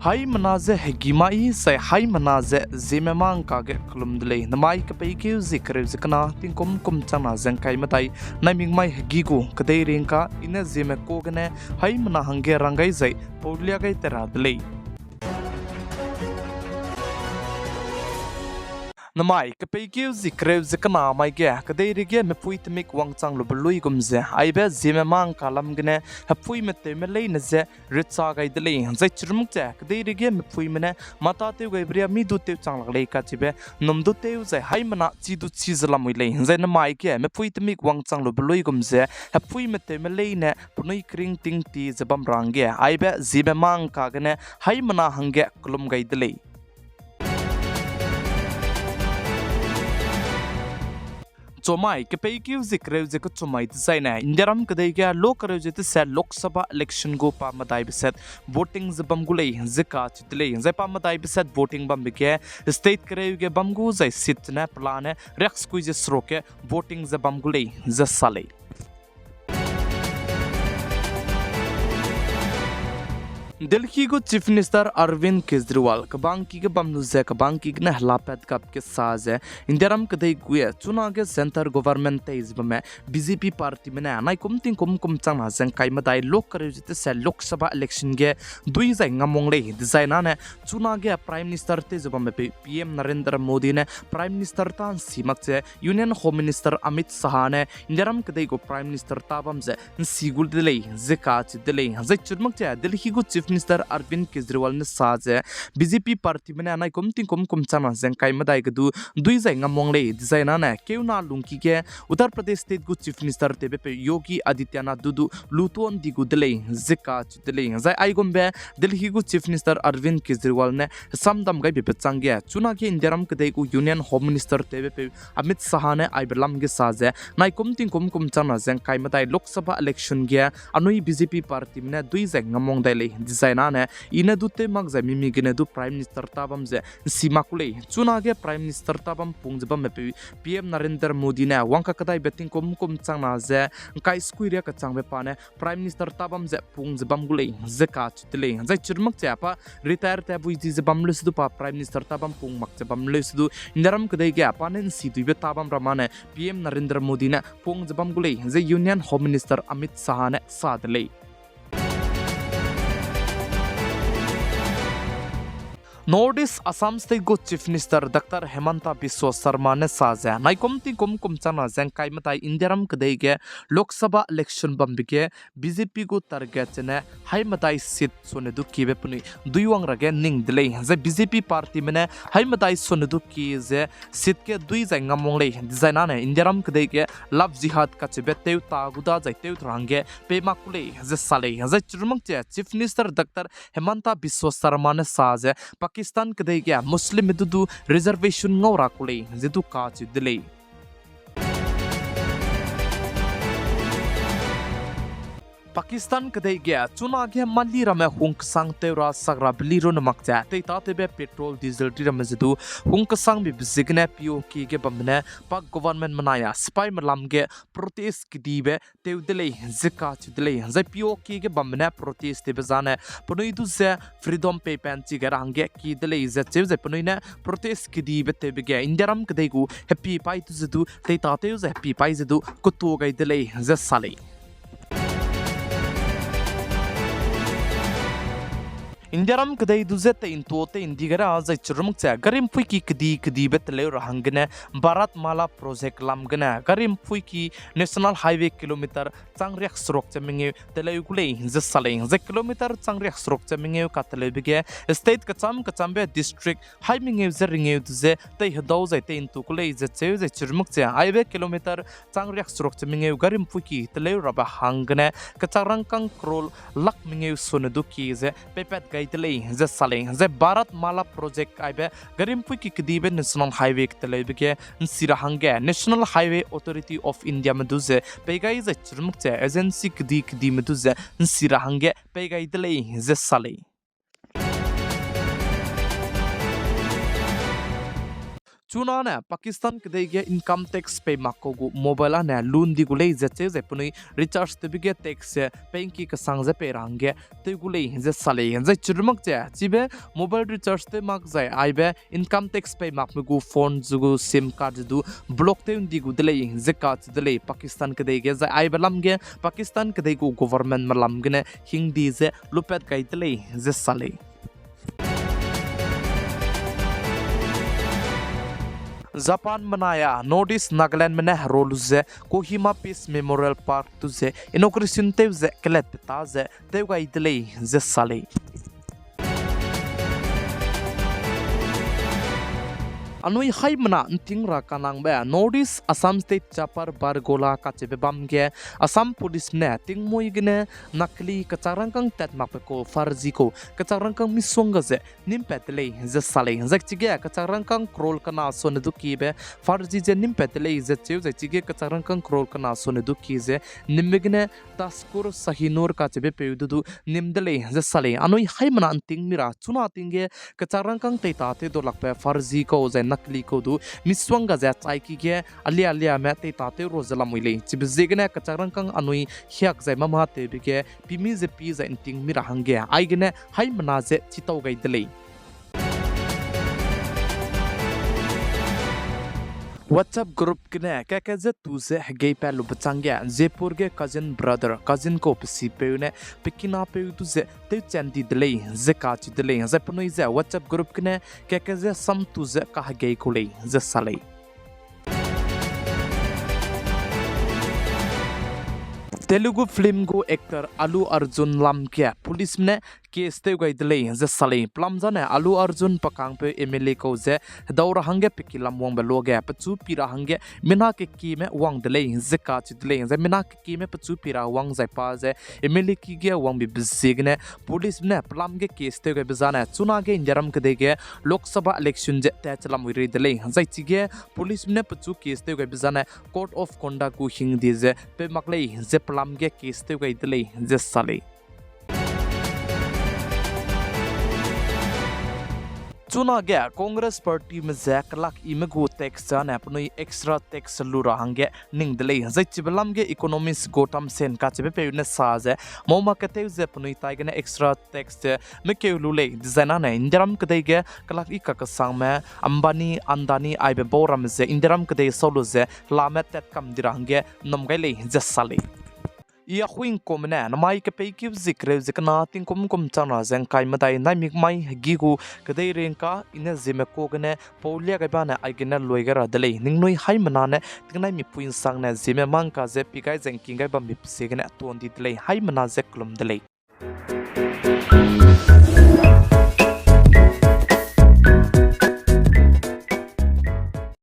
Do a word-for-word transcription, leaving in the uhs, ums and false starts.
Haimena ze hegî mai zai haimena ze Zeme mangka ge kelum de lei. Namai kepeikeu zie kereu ze kena tingkum kum changna ze ngkai medai, naimik mai hegî gu kedei ringka, i ne Zeme ka gene haimena hangge rang gai zai paulia gai te ra de lei. Namai kepeikeu zie kereu ze kena mai ge kedeirei ge mepui temik wangchang lube luigum ze aibe Zeme mangka lam gene hepuime tewme leine ze recha gai de lei. Zai chirmuk ze kedeirei ge mepuime ne mata tew gaibe ria mi du tew chang lak lei kachibe, num du tew zai haimena chi du chi ze lamui lei. Zai namai ge mepui temik wangchang lube luigum ze hepuime tewme leine penui kering ting ti ze bam ra hangge aibe Zeme mangka gene haimena hangge kelum gai de lei. Chumai kepeikeu zie kereu ze kechumai dezaine Indiaram kedei ge lo kereu ze tese Lok Sabha election gu pa medaibe set voting ze bam gu lei ze kacheu de lei. Zai pa medaibe set voting bambe ge state kereu ge bam gu zai seat ne pelane riaksekui ze seruk ge voting ze bam gu lei ze sa lei. Delhi gu Chief Minister Arvind Kejriwal kebangki ge bam lu ze kebangki gene helapat gap ge sa ze Indiaram kedei gu e chunage centre government tei ze bamme B J P partyme ne naikum tingkum kum changna ze ngkai medai lo kereu ze tese Lok Sabha election ge dui zai ngam wang lei. Dezaine chunage Prime Minister tei ze bamme pe P M Narendra Modi ne Prime Minister ta nsi mak ze Union Home Minister Amit Shah ne Indiaram kedei gu Prime Minister ta bam ze nsi gu de lei ze kacheu de lei. Zai chirmuk ze Delhi gu Chief Minister Arvind Kejriwal ne sa ze B J P partyme ne naikum tingkum kum changna ze ngkai medai ge du dui zai ngam wang lei. Dezaine keuna lungki ge Uttar Pradesh state gu Chief Minister tewbe peu Yogi Adityanath du du lutuan di gu de lei ze kacheu de lei. Zai aigumbe Delhi gu Chief Minister Arvind Kejriwal ne samdam gaibe pechang ge chunage Indiaram kedei gu Union Home Minister tewbe peu Amit Shah ne aibe lam ge sa ze naikum tingkum kum changna ze ngkai medai Lok Sabha election ge anui B J P partyme ne dui zai ngam wang dai lei. Dezaine i ne du tew mak zai mimi gene du Prime Minister ta bam ze nsi mak ku lei. Chunage Prime Minister ta bam pung ze bamme peu P M Narendra Modi ne wang kakedaibe tingkum kum changna ze ngkai sekui riak kechangbe pa ne Prime Minister ta bam ze pung ze bam gu lei ze kacheu de lei. Zai chirmuk ze pa retire tat bui di ze bam leu se du pa Prime Minister ta bam pung mak ze bam leu se du Indiaram kedei ge pa ne nsi duibe ta bam ra ma ne P M Narendra Modi ne pung ze bam gu lei ze Union Home Minister Amit Shah ne sa de lei. North East Assam State gu Chief Minister Doctor Himanta Biswa Sarma ne sa ze naikum tingkum kum changna ze ngkai medai Indiaram kedei ge Lok Sabha election bambe ge B J P gu target zene hai medai seat sone du kiebe penui dui wang ra ge ning de lei. Zai B J P partyme ne hai medai sone du ki ze seat ge dui zai ngam wang lei. Dezaine Indiaram kedei ge love jihad kacheube tew ta gu da zai tew ra hangge pei mak ku lei ze sa lei. Zai chirmuk ze Chief Minister Doctor Himanta Biswa Sarma ne sa ze Pakistan kedei ge Muslimme du du reservation ngau ra ku lei ze du kacheu de lei. Pakistan kedei ge chunage mali ramme hung kesang tew ra sak ra beli ru ne mak ze teitatewbe petrol, diesel ri ramme ze du hung kesangbe ziegene P O K ge bambe ne Pak government menai a sipaime lam ge protest kedibe tew de lei ze kacheu de lei. Zai P O K ge bambe ne protest tewbe zane penui du ze freedom peipen chige ra hangge ki de lei ze cheu ze penui ne protest kedibe tewbe ge Indiaram kedei gu hepi paî du ze du teitatew ze hepi paî ze du ketu gai de lei ze sa lei. Indiaram kedei du ze tei ntu tei ndi gai ra zai chirumk ze gari mpuiki kedi kedibe teleu ra hanggene Bharat Mala Project lam gene gari mpuiki National Highway kilometer chang riak seruk ze mengeu teleu gu lei ze sa lei. Zai kilometer chang riak seruk ze mengeu kateleube ge state kecham kechambe district hai mengeu ze ringeu du ze tei hedau zai tei ntu gu lei ze cheu zai chirumk ze aibe kilometer chang riak seruk ze mengeu gari mpuiki teleu rabe hanggene kechak rangkâng crore lak mengeu sone du ki ze peipat gai de lei ze sa lei. Zai Bharat Mala Project aibe gari mpuiki kedibe National Highway keteleube ge nsi ra hangge National Highway Authority of Indiame du ze pei gai zai chirumk ze agency kedi kedime du ze nsi ra hangge pei gai de lei ze sa lei. Chunane Pakistan kedei ge income tax pei mak kau gu mobile â ne lun di gu lei ze cheu zai penui recharge tewbe ge tax ze pengki kesang ze pei ra hangge tew gu lei ze sa lei. Zai chirumak ze chibe mobile recharge tew mak zai aibe income tax pei makme gu phone zu gu SIM card du block tew ndi gu de lei ze kacheu de lei Pakistan kedei ge. Zai aibe lam ge Pakistan kedei gu government me lam gene hingdi ze lupat gai de lei ze sa lei. Japan menai â North East Nagalandme ne hero lu ze Kohima Peace Memorial Park du ze inauguration tew ze kelatbe ta ze tew gai de lei ze sa lei. Anui haimena ’nting ra kanangbe North East Assam State Chapar Bargola kacheube bam ge Assam Policeme ne tingmuî gene nakli kechak rangkâng tat makbe kau farzi kau kechak rangkâng misongga ze nîmpat de lei ze sa lei. Zai chige kechak rangkâng crore kena sone du kiebe farzi ze nîmpat de lei ze cheu zai chige kechak rangkâng crore kena sone du kie ze nîmbe gene Taskur Sahinur kacheube peu du du nîm de lei ze sa lei. Anui haimena ’nting mi ra chuna ting ge kechak rangkâng teitatew dau lakbe farzi kau zai nakli kau du misongga ze chaiki ge alia aliame teitatew ro ze lamui lei. Chibe ziegene kechak rangkâng anui hiak zai mama tewbe ge pimi ze pi zai ’nting mi ra hangge aigene haimena ze chitau gai de lei. WhatsApp group gene keke ze tu ze hegei pat lube chângge Jaipur ge cousin brother, cousin kau pe sipeu ne pe kinapeu du ze tewchan di de lei ze kacheu de lei. Zai penui ze WhatsApp group gene keke ze sam tu ze kahegei kau lei ze sa lei. Telugu film gu actor Allu Arjun lam ge policeme ne case tew gai de lei ze sa lei. Pelam zane Allu Arjun pe kangpeu MLA kau ze hedau ra hangge pe ki lam wangbe luage pechu pi ra hangge mina kekieme wang de lei ze kacheu de lei. Zai mina kekieme pechu pi ra wang zai pa ze MLA ki ge wangbe be ziegene policeme ne pelam ge case tew gaibe zane chunage Indiaram kedei ge Lok Sabha election ze tat che lamui rei de lei. Zai chige policeme ne pechu case tew gaibe zane code of conduct gu hingdi ze peu mak lei ze pelam ge case tew gai de lei ze sa lei. Chunage Congress partyme ze kelak ime gu tax zane penui extra tax lu ra hangge ning de lei. Zai chibe lam ge economist Gautam Sen kacheube peu ne sa ze, mau mak ketew ze penui taigene extra tax ze mekeu lu lei, dezaine Indiaram kedei ge kelak i kakesangme Ambani, Adani aibe bau ramme ze Indiaram kedei sau lu ze helame tat kam di ra hangge nnum gai lei ze sa lei. I Ahuingkumme ne namai kepeikeu zie kereu ze kena tingkum kum chang ra ze ’ngkai medai naimik mai hegî gu kedei ringka i ne Zeme ka gene pau lia gai bane aigene lui gai ra de lei. Ningnui haimena ne tingnaimikpui ’nsangne Zeme mangka ze pi gai ze ’ngking gai bambe pe ziegene tuan di de lei. Haimena ze kelum de lei.